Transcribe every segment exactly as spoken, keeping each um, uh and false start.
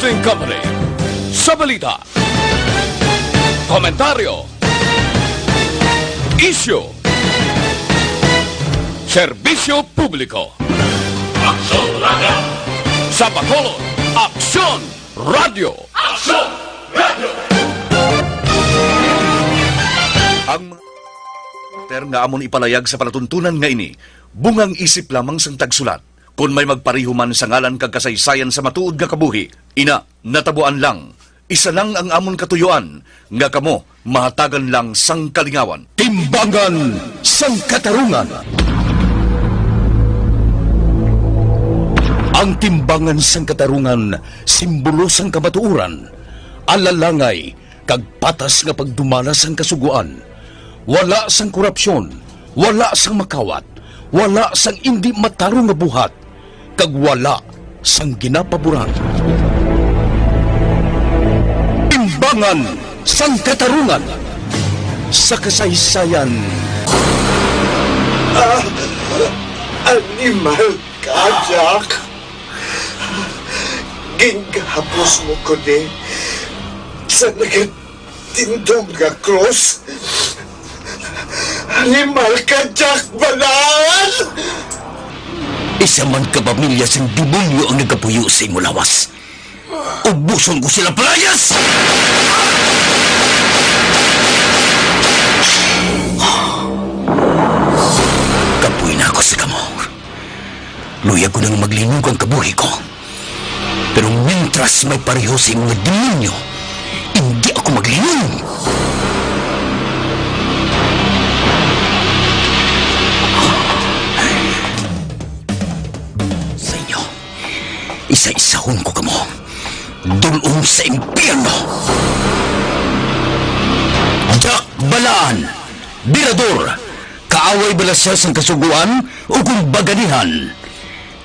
Company. Sa balita, komentaryo, isyu, serbisyo publiko. Aksyon Radio! Sa Bacolod, Aksyon Radio! Aksyon Radio! Ang mga ter nga amon ipalayag sa palatuntunan nga ini, bungang isip lamang sang tagsulat. Kon may magpareho man sa ngalan kag kasaysayan sa matuod nga kabuhi, ina, natabuan lang. Isa lang ang amon katuyoan, nga kamo mahatagan lang sang kalingawan. Timbangan sang Katarungan. Ang timbangan sang katarungan, simbolo sang kamatuoran, alalangay, kag patas nga pagdumala sang Kasugoan, wala sang korupsyon, wala sang makawat, wala sang indi matarong nga buhat, kag wala sang ginapaboran. Timbangan sang Katarungan sa kasaysayan. Ah, animal ka, Jack. Gingahapos mo ko ni sa nagatindog nga krus. Animal ka, Jack Balaan! Isa man ka pamilya sang demonyo ang nagapuyo sa imo lawas. Ubuson ko sila, palayas! Kapoy na ako sa kamo. Luyag ko nang maglinog ang kabuhi ko. Pero mintras may pareho sa imo nga demonyo, hindi ako maglinog. Sa inyo, isa-isahon ko kamo. Dul-ong sa impyerno. Jack Balaan, Birador, kaaway bala sia sang Kasugoan o kon baganihan?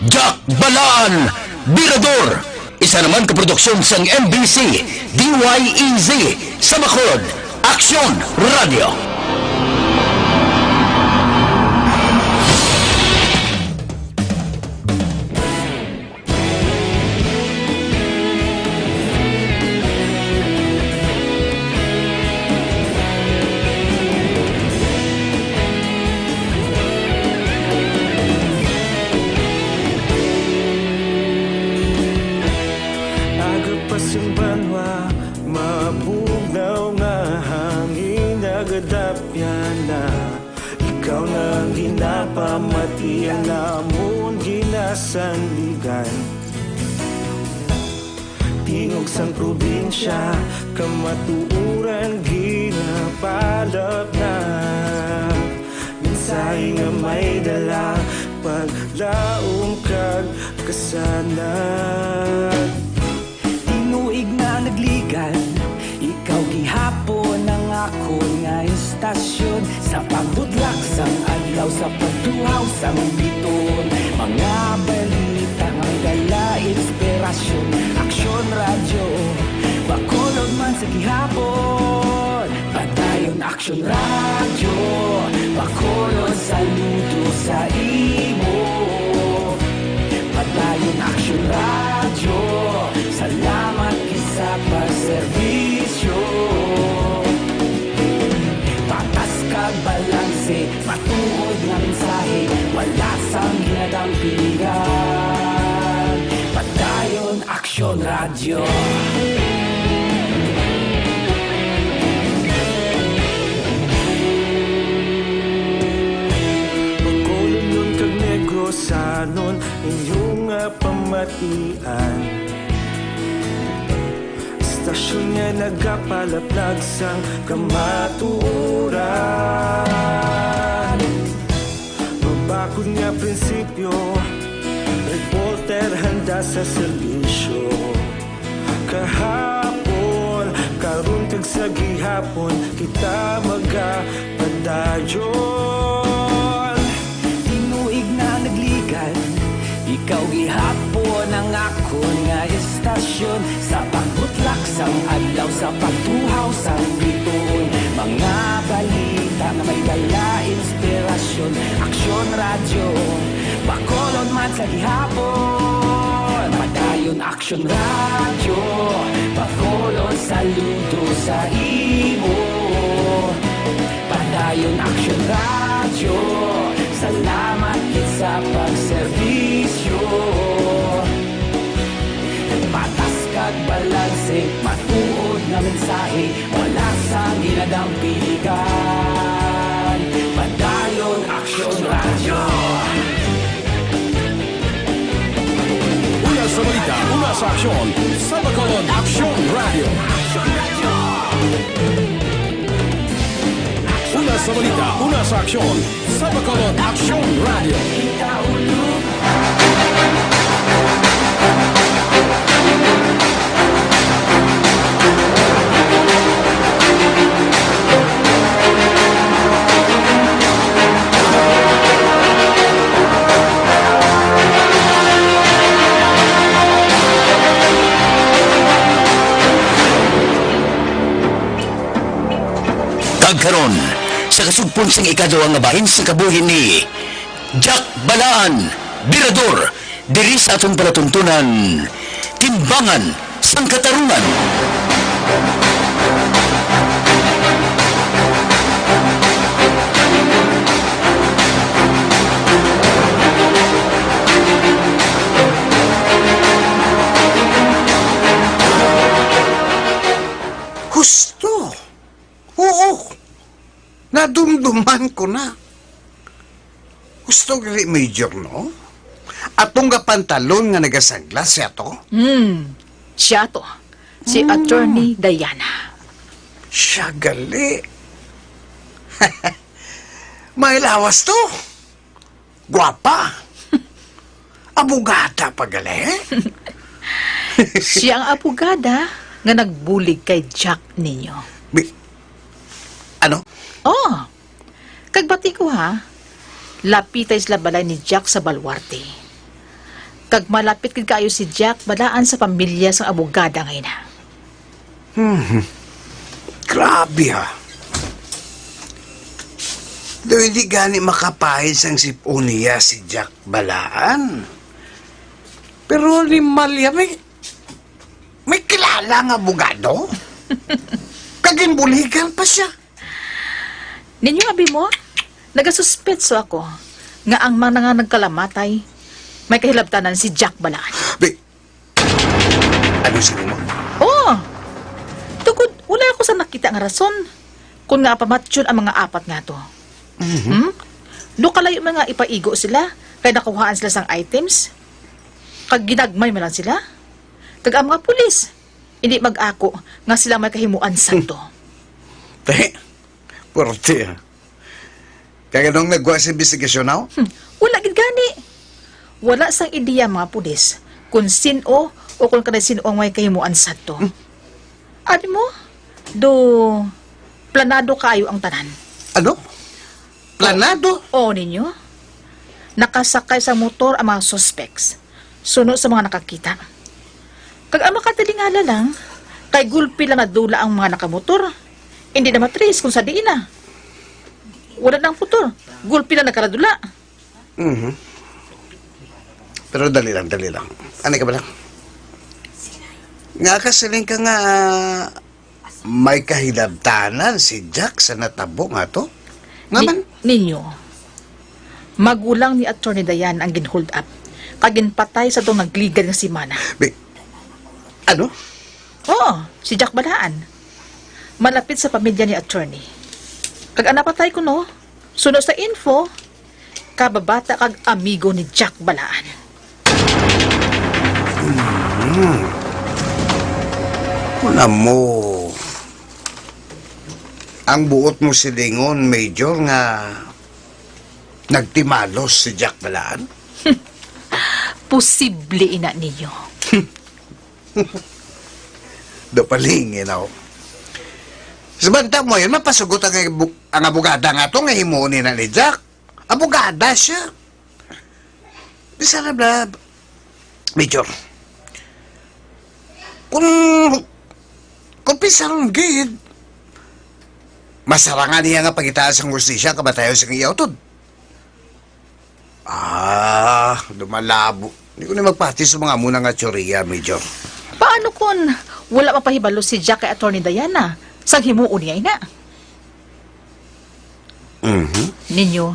Jack Balaan, Birador, isa naman ka produksyon sang M B C, D Y E Z, sa Bacolod, Aksyon Radio. Aga pa sing banwa, mabugnaw nga hangin nagadapyan na. Ikaw na ang ginapamati, ang amon ginasandigan. Tingog sang probinsya, kamatuoran ginapalapnag. Mensahe nga may dala, paglaom kag kasanag. Tinuig na nagligan, ikaw gihapon ang akon nga istasyon. Sa pagbutlak sang adlaw, sa pagtuhaw sang bituon, mga balita may dala inspirasyon. Aksyon Radyo, Bacolod man sa gihapon. Padayon Aksyon Radyo, Bacolod, saludo sa imo. Padayon Aksyon Radyo, salamat gid sa pagserbisyo. Patas kag balanse, matuod nga mensahe, wala sang ginadampingan. Padayon Aksyon Radyo. Bacolodnon kag Negrosanon, inyo nga pamatian. Istasyon nga nagapalaplag sang kamatuoran. Mabakod nga prinsipyo, reporter handa sa serbisyo. Kahapon, karon, kag sa gihapon, kita magapadayon. Tinuig na nagligan, ikaw gihapon ang akon nga istasyon. Sa pagbutlak sang adlaw, sa pagtuhaw sang bituon, mga balita nga may dala inspirasyon. Aksyon Radyo, Bacolod man sa gihapon. Padayon Action Radio, Bacolod, saludo sa imo. Padayon Action Radio, salamat gid sa pagserbisyo. Patas kag balanse, matuod nga mensahe, wala sang ginadampiligan. Padayon Action Radio. Una sa balita, una sa aksyon, sa Bacolod Action Radio. Una sa balita, una sa aksyon, sa Bacolod Action Radio. Kag karon, sa kasugpon sang ikaduha nga bahin sang kabuhi ni Jack Balaan, Birador, diri sa aton palatuntunan, Timbangan sang Katarungan. Husto. Oo. Nadumduman ko na. Husto gali, Major, no? Aton nga pantalon nga nagasanglas siya to? Hmm. Siya to. Si Hmm. Attorney Diana. Siya gali. May lawas to. Gwapa. Abogada pa gali. Siya ang abogada nga nagbulig kay Jack ninyo. Bi-, ano? Oh, kag bati ko, ha, lapitay sila balay ni Jack sa Baluarte. Kag malapit gid kaayo si Jack balaan sa pamilya sang abogada nga ina. Hmm. Grabe, ha. Daw hindi gani makapahid sang sip-on niya si Jack Balaan. Pero ni Malia, may, may kilala nga abogado? Kag ginbuligan pa siya. Ninyo abi mo, nagasuspetso ako nga ang mga nga nagkalamatay may kahilabtanan si Jack Balaan. Bi-, ano siling mo? Oo. Tungod, wala ako sa nakita nga rason kung nga pamatyon ang mga apat nga to. Mhm. Hmm? Do kalayo man nga ipaigo sila kay nakuhaan sila sang items. Kag ginagmay man lang sila. Kag ang mga pulis, hindi mag-ako nga sila may kahimuan sadto. Te, pwerte, ah. Kag anong nagwa sa investigasyon, aw? Hmm, wala gid gani. Wala sang ideya ang mga pulis kung sin-o o kung kanay sin-o ang may kahimuan sadto. Hmm. Abi mo, do planado kaayo ang tanan. Ano? Planado? Oo, ninyo. Nakasakay sa motor ang mga suspects. Suno sa mga nakakita. Kag ang makatilingala lang, kay gulpi lang nadula ang mga nakamotor. Hindi na matrace kung sa diin na. Wala nang motor. Gulpi lang nagkaradula. Mhm. Pero dali lang, dali lang. Ano ka ba lang? Nga kasiling ka nga may kahilabtanan si Jack sa natabo nga to? Nga Ni-, man? Ninyo, magulang ni Attorney Dayan ang gin-hold up, kag ginpatay sa tong nagligad nga semana. Bi-, ano? Oo, si Jack Balaan. Malapit sa pamilya ni Attorney. Kag ang napatay kuno, suno sa info, kababata kag amigo ni Jack Balaan. Hmm. Kuna mo, ang buot mo silingon, Major, nga nagtimalos si Jack Balaan? Posible ina ninyo. Do palingin ako. Sa banta mo yun, mapasugot ang, ang abogada nga to nga himuon ni na ni Jack. Abogada siya. Di sana bla, Major. Kung, kung pisaron gid, masarangan niya nga pagitaan sang hustisya ang kamatayon sang iya utod. Ah, dumalabo. Hindi ko na magpati sa mga amo na nga teorya, Major. Paano kon wala mapahibalo si Jack kay Attorney Diana? Sang himuon niya ina? Mhm. Ninyo,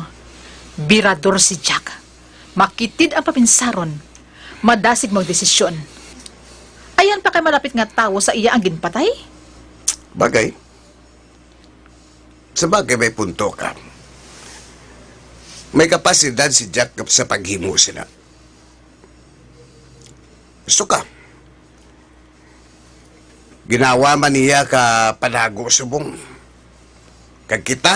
birador si Jack. Makitid ang paminsaron. Madasig magdesisyon. Ayan pa kay malapit nga tawo sa iya ang ginpatay? Bagay. Sa bagay, may punto ka. May kapasidad si Jack sa paghimo sina. Gusto ka? Ginawa man niya ka palago subong. Kag kita,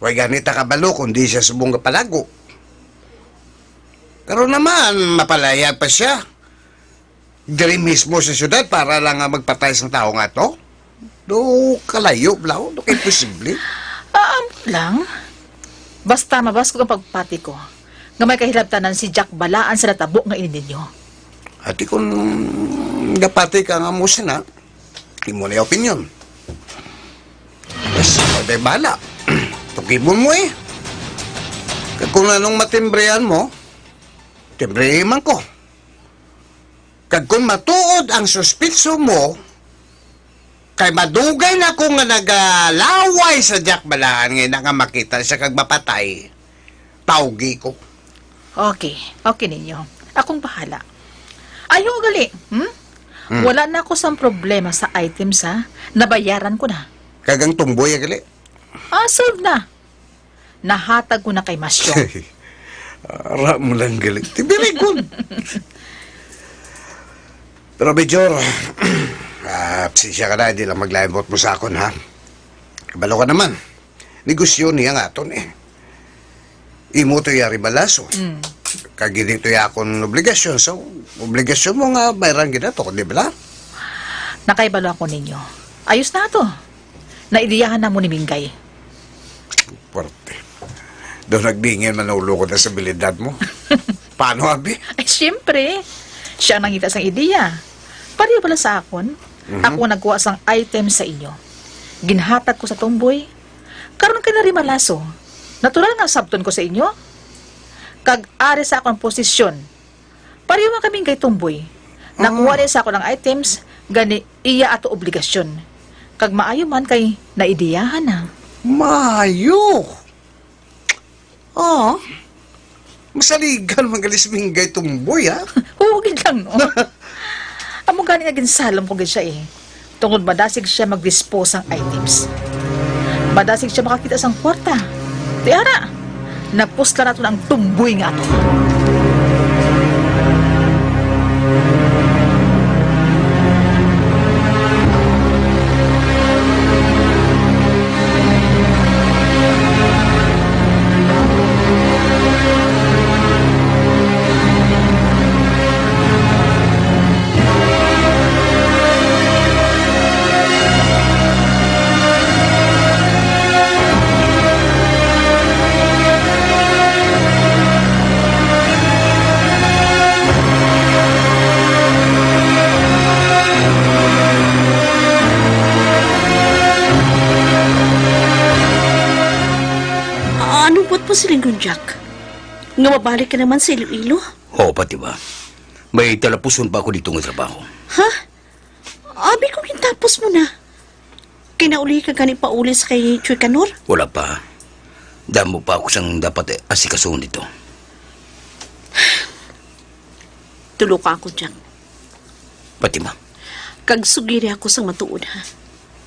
way gani ta kabalo kung di siya subong ka palago. Karon naman, mapalayag pa siya. Diri mismo sa syudad para lang nga magpatay sang tawo nga to? Do kalayo, bla, do kay posible. Ah, amo lang. Basta mabaskog ang pagpati ko nga may kahilabtanan si Jack balaan sa natabo nga ini ninyo. Ati, kung gapati ka nga mo sina, imo na yung opinyon. Basta, kay bala. Tukibon mo eh. Kag kung anong matimbrehan mo, timbrehi man ko. Kag kung matuod ang suspitso mo, kay madugay na ko nga nagalaway sa Jack balaan nga ina nga makita siya kag mapatay, paugi ko. Okay, okay ninyo. Akong bahala. Ayo gali, hmm? Hmm. Wala na ako sang problema sa items, ha? Nabayaran ko na. Kag ang tumboy, gali? Ah, solve na. Nahatag ko na kay Masyong. Ara mo lang gali. Ti, very good. Pero, Major, ah, pasensya ka na, hindi lang maglaimot mo sa akon, ha? Kabalo ka naman. Negosyo niya nga aton, eh. Imo to yari balaso. Mm. Kag hindi to ya akon obligasyon. So, obligasyon mo nga bayaran gid ato, di ba? Nakaibalo ako ninyo. Ayos na to. Naidiyahan na mo ni Minggay. Puwerte. Daw nagdingin man ang ulo ko na sa abilidad mo. Paano, abi? Ay, siyempre. Siya ang nangita sang ideya. Pareho pala sa akon. Mhm. Ako nagkuha sang item sa inyo. Ginhatag ko sa tumboy. Karon kay narimalaso. Natural nga sabton ko sa inyo. Kag ari sa akon posisyon. Pareho man kami kay Tumboy. Nakuha Mm. niya sa akon ang items, gani iya ato obligasyon. Kag maayo man kay naidiyahan na. Maayo. Ah, masaligan man gali si Minggay Tumboy, ha? Huwag lang, no? Amo gani nga ginsalom ko gid siya, eh. Tungod madasig siya mag-dispose sang items. Madasig siya makakita sang kwarta. Ti ara, napuslan nato na ang tumboy nga ato. Ano buot mo siling, Jack? Nga mabalik ka naman sa Iloilo? Oo, Fatima. May talapuson pa ako dito nga trabaho. Ha? Abi ko gintapos mo na. Kinauli ka gani pauli sa kay Chuy Kanor? Wala pa. Damo pa ako sang dapat asikasuhon dito. Tulo ka ako, Jack. Fatima. Kag sugiri ako sang matuod, ha?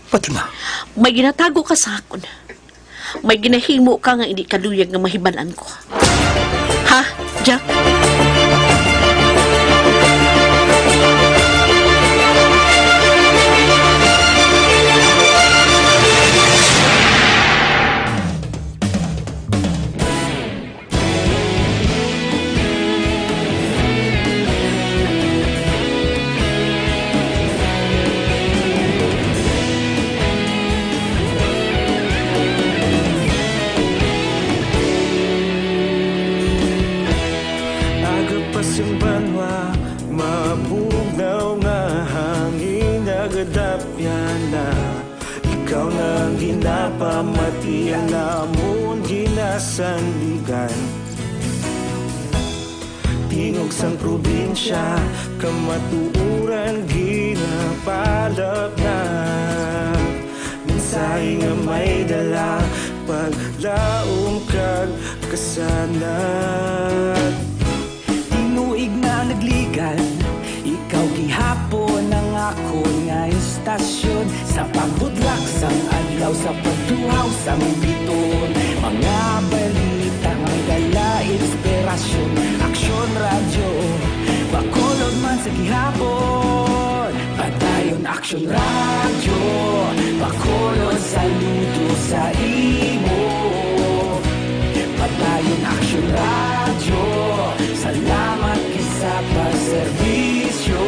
Fatima. May ginatago ka sa akon. May ginahimo ka nga indi ka luyag nga mahibalan ko. Ha, Jack? Aga pa sing banwa, mabugnaw nga hangin nagadapyan na. Ikaw na ang ginapamati, ang amon ginasandigan. Tingog sang probinsya, kamatuoran ginapalapnap. Mensahe nga may dala, paglaom kag kasanag. Tinuig na nagligan, ikaw gihapon ang akon nga istasyon. Sa pagbudlak sang adlaw, sa pagtuhaw sang bituon, mga balita nga may dala inspirasyon. Aksyon Radyo, Bacolod man sa gihapon. Padayon Aksyon Radyo, Bacolod, saludo sa imo. Padayon Aksyon Radyo, salamat kay sa pagserbisyo.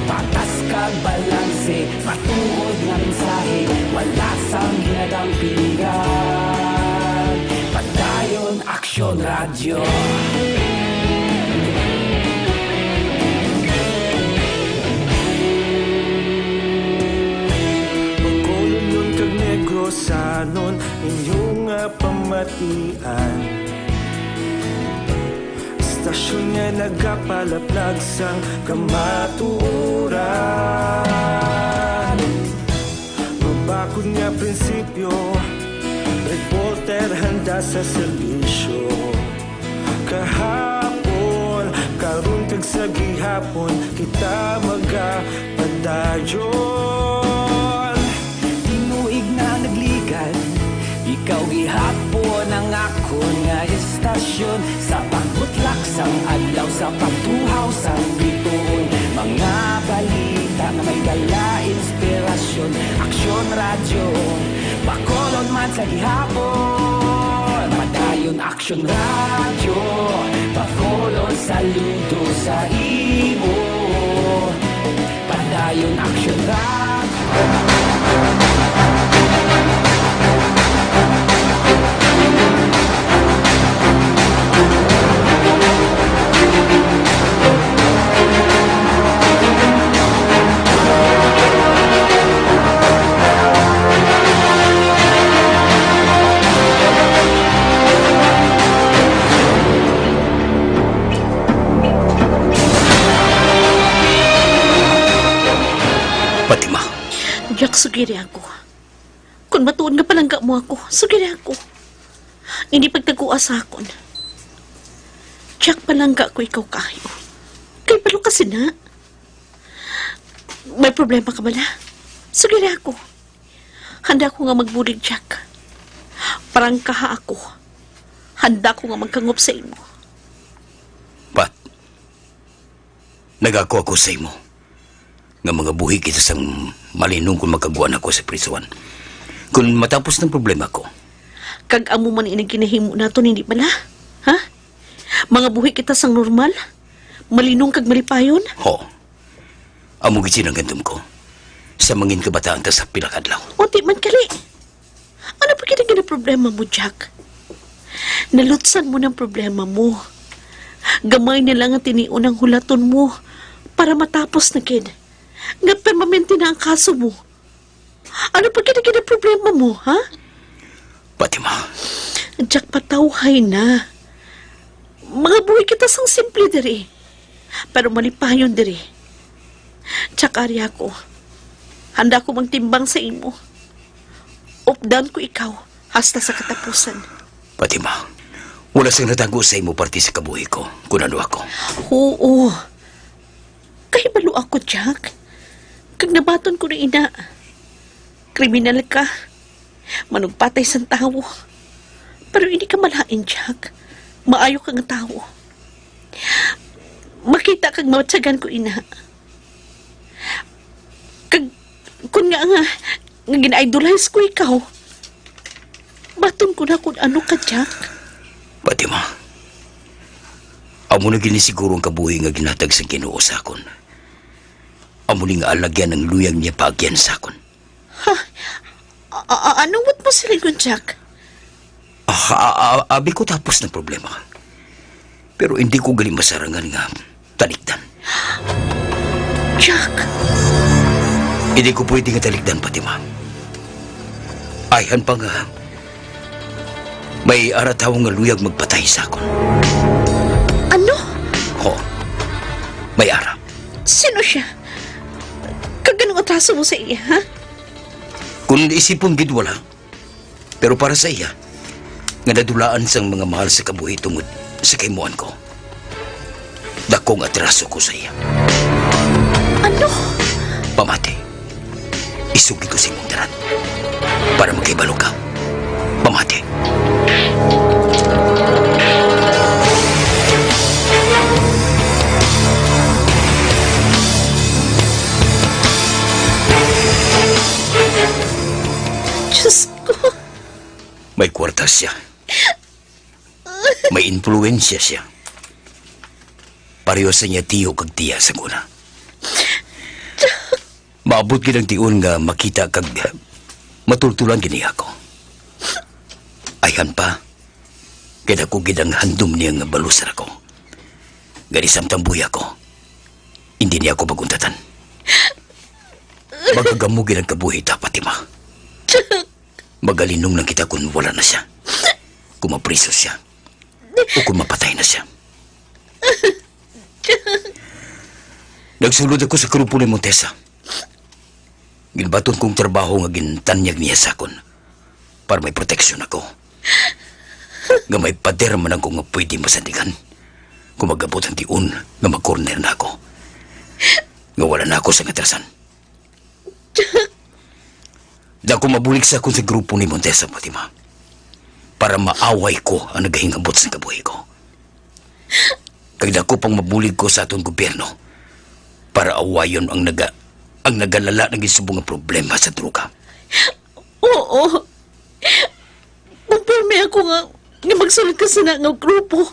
Patas kag balanse, matuod nga mensahe, wala sang ginadampingan. Padayon Aksyon Radyo. Bacolodnon kag Negrosanon, inyo nga pamatian. Istasyon nga nagapalaplag sang kamatuoran. Mabakod nga prinsipyo, reporter handa sa serbisyo. Kahapon, karon kag sa gihapon, kita magapadayon. Tinuig na nagligan, ikaw gihapon ang akon nga istasyon. Sa pagbutlak sang adlaw, sa pagtuhaw sang bituon, mga balita nga may dala inspirasyon. Aksyon Radyo, Bacolod man sa gihapon. Padayon Aksyon Radyo, Bacolod, saludo sa imo. Padayon Aksyon Radyo. Fatima. Jack, sugiri ako. Kung matuod nga palangga mo ako, sugiri ako. Hindi pagtagua sa akon. Jack, palangga ko ikaw kayo. Kay balo ka sina. May problema ka bala? Sugiri ako. Handa ko nga magbulig, Jack. Parang kaha ako. Handa ko nga magkangop sa imo. Pat, nagako ako sa imo nga mangabuhi kita sang malinong kung makagwa na ako sa prisuhan. Kung matapos ng problema ko. Kag amo man ini ginahimo naton, hindi bala? Ha? Mangabuhi kita sang normal, malinong kag malipayon? Ho. Amo gid sini ang gandom ko. Sa mangin kabataan ta sa pila ka adlaw. Unti man kali. Ano pa gid ang ginaproblema mo, Jack? Nalutsan mo ng problema mo. Gamay na lang ang tinion ang hulaton mo para matapos na gid. Nga permanente na ang kaso mo. Ano pa gid ang ginaproblema mo, ha? Fatima. Jack, patawhay na. Mangabuhi kita sang simple diri, pero malipayon diri. Jack, ari ako. Handa ko magtimbang sa imo. Updan ko ikaw hasta sa katapusan. Fatima, wala sing natago sa imo parte sa kabuhi ko, kun ano ako. Oo. Kahibalo ako, Jack. Kag nabaton ko na ina. Kriminal ka. Manugpatay sang tawo. Pero hindi ka malain, Jack. Maayo ka nga tawo. Makita kag matyagan ko ina. Kag kun nga nga, nga gin-idolize ko ikaw, baton ko na kung ano ka, Jack. Fatima, amo na gini siguro ang kabuhi nga ginhatag sang Ginoo sa akon. Amo ni nga alagyan ang luyag niya paagyan sa akon. Ha? A- a- anong buot mo silingon, Jack? Ah, a- a- abi ko tapos ng problema. Pero hindi ko gali masarangan nga talikdan. Jack! Hindi ko pwede nga talikdan, Fatima. Ayhan pa nga May ara tawo nga luyag magpatay sa akon. Ano? Ho. May ara. Sino siya? Kag anong atraso mo sa iya, ha? Kung isipon gid, wala. Pero para sa iya, nga nadulaan sang mga mahal sa kabuhi tungod sa kahimuan ko, dakong atraso ko sa iya. Ano? Pamati. Isugi ko sa imong dalan para makahibalo ka. Pamati. Diyos ko. May kwarta siya. May impluwensya siya. Pareho sa niya tiyo kag tiya sa una. Maabot gid ang tion nga makita kag matultulan gid niya ako. Ayhan pa, kay dako gid ang handom niya nga balusan ako. Gani samtang buhi ako, hindi niya ako pag-untatan. Magagamo gid ang kabuhi ta, Fatima. Magalinong lang kita kung wala na siya. Kung mapriso siya. O kung mapatay na siya. Nagsulod ako sa grupo ni Montesa. Ginbaton kong trabaho nga gintanyag niya sa akon para may proteksyon ako. Nga may pader man ako nga pwede masandigan kung mag-abot ang tion nga mag-corner na ako. Nga wala na ako sa atrasan. Dako mabulig sa akon sa grupo ni Montesa, Fatima, para maaway ko ang nagahingabot sa kabuhi ko. Kag dako pang mabulig ko sa aton gobyerno para awayon ang naga-, ang nagalala na gisubong nga problema sa droga. Oo. Konforme ako nga, nga magsulod ka sa na nga grupo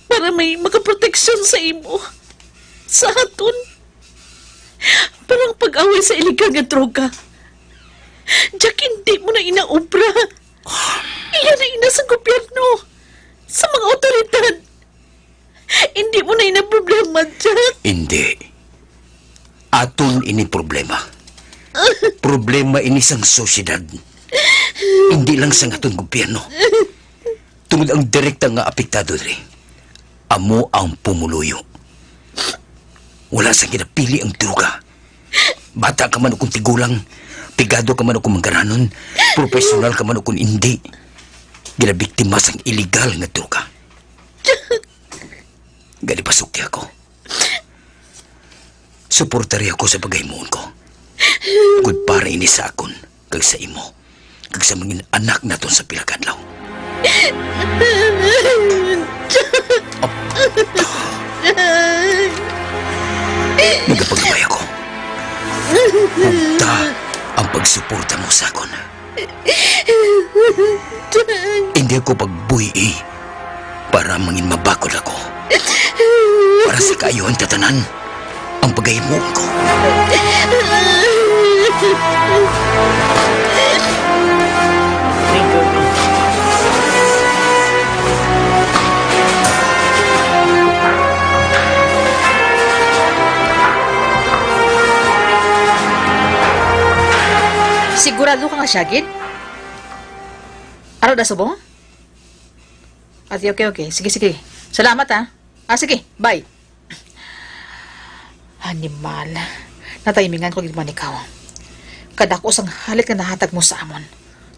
para may makaproteksyon sa imo, sa aton. Pero ang pag-away sa iligal nga droga, Jack, hindi mo na inaobra. Iya na ina sa gobyerno, sa mga awtoridad. Hindi mo na ina problema, Jack. Hindi. Aton ini problema. Problema ini sang sosyedad. Hindi lang sang aton gobyerno. Tungod ang direkta nga apektado diri, amo ang pumuluyo. Wala sang ginapili ang droga. Bata ka man o kung tigulang, pigado ka man o kung manggaranon, profesional ka man o kung indi, ginabiktima sang iligal nga droga. Gani pasukti ako. Suportari ako sa paghimuon ko. Gud para ini sa akon, kag sa imo, kag sa mga anak naton sa pila ka adlaw. Nagapagabay ako. Hugta ang pagsuporta mo sa akon. Hindi ako pagbuhi para mangin mabakod ako. Para sa kaayuhan ta tanan, ang pagahimo ko. Sigurado ka nga siya gid? Aro na subong? Ati, okay, okay. Sige, sige. Salamat, ha. Ah, sige. Bye. Animal. Natimingan ko gid man ikaw. Kadako sang halit nga nahatag mo sa amon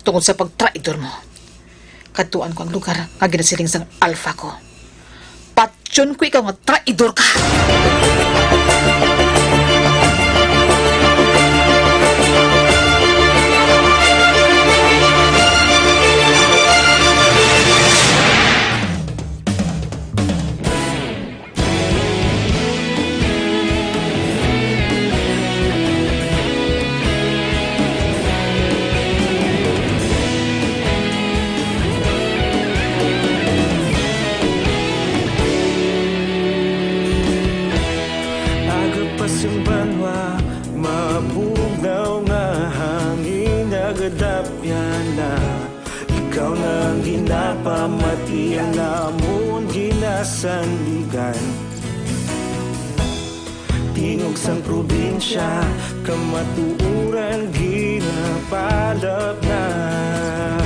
tungod sa pagtraidor mo. Kadtuan ko ang lugar nga ginasiling sang alpha ko. Patyon ko ikaw nga traidor ka! Aga pa sing banwa, mabugnaw nga hangin, nagadapyan na. Ikaw na ang ginapamati, ang amon ginasandigan. Tingog sang probinsya, kamatuoran ginapalapnap.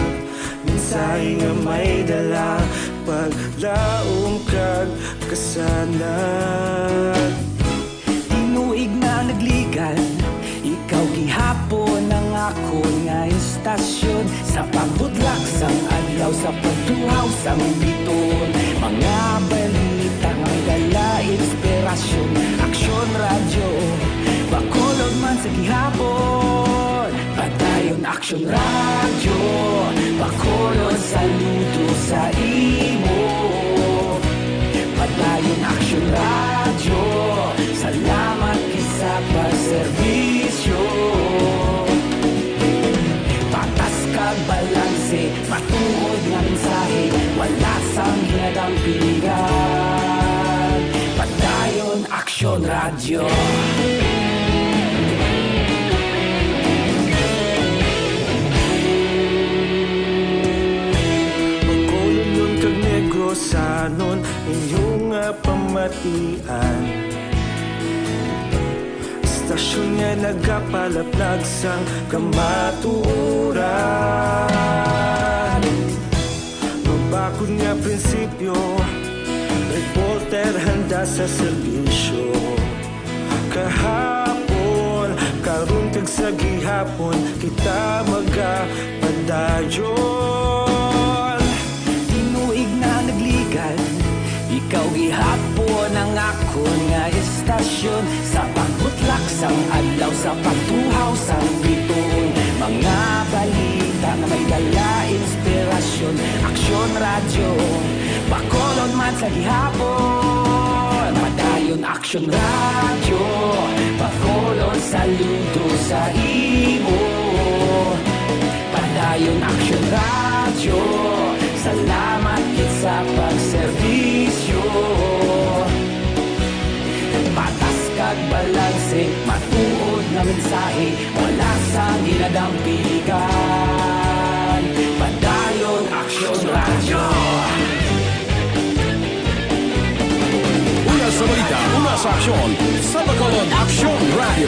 Tay nga may dala, paglaom kag kasanag. Tinuig na nagligan, ikaw gihapon ang akon nga istasyon. Sa pagbudlak sang adlaw, sa pagtuhaw sang biton, mga balita nga may dala inspirasyon. Aksyon Radyo, Bacolod man sa gihapon. Padayon Aksyon Radyo, Bacolod, saludo sa imo. Padayon Aksyon Radyo, salamat gid sa pagserbisyo. Patas kag balanse, matuod nga mensahe, wala sang ginadampigan. Padayon Aksyon Radyo. Bacolodnon kag Negrosanon, inyo nga pamatian. Istasyon nga nagapalaplag sang kamatuoran. Mabakod nga prinsipyo, reporter handa sa serbisyo. Kahapon, karon kag sa gihapon, kita magapadayon. Tinuig na nagligan, ikaw gihapon ang akon nga istasyon. Sa pagbutlak sang adlaw, sa pagtuhaw sang bituon, mga balita nga may dala inspirasyon. Aksyon Radyo, Bacolod man sa gihapon. Padayon Aksyon Radyo, Bacolod, saludo sa imo. Padayon Aksyon Radyo, salamat gid sa pagserbisyo. Patas kag balanse, matuod nga mensahe, wala sang ginadampigan. Padayon Aksyon Radyo. Una sa balita, una sa aksyon, sa Bacolod Aksyon Radyo.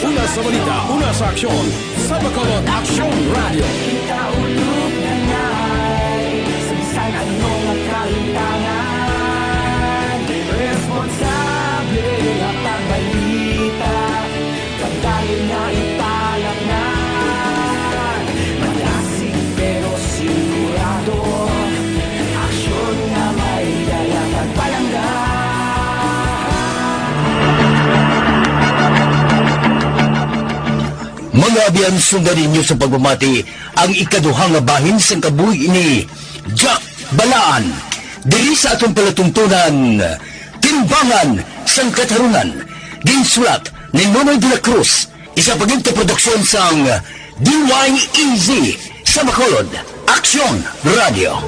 Una sa balita, una sa aksyon, sa Bacolod Aksyon Radyo. Kita ulog na nay, sa bisan ano nga kalimtangan, responsable nga pagbalita, pagdayon nga ipalatnan, malasig pero sigurado, aksyon nga may dala kag palangga. Mga abyan, sundan ninyo sa pagpamati ang ikaduha nga bahin sang kabuhi ni Jack Balaan diri sa aton palatuntunan, Timbangan sang Katarunan. Ginsulat ni Nonoy de la Cruz, isa pagin ka produksyon sang D Y E Z sa Bacolod, Aksyon Radio.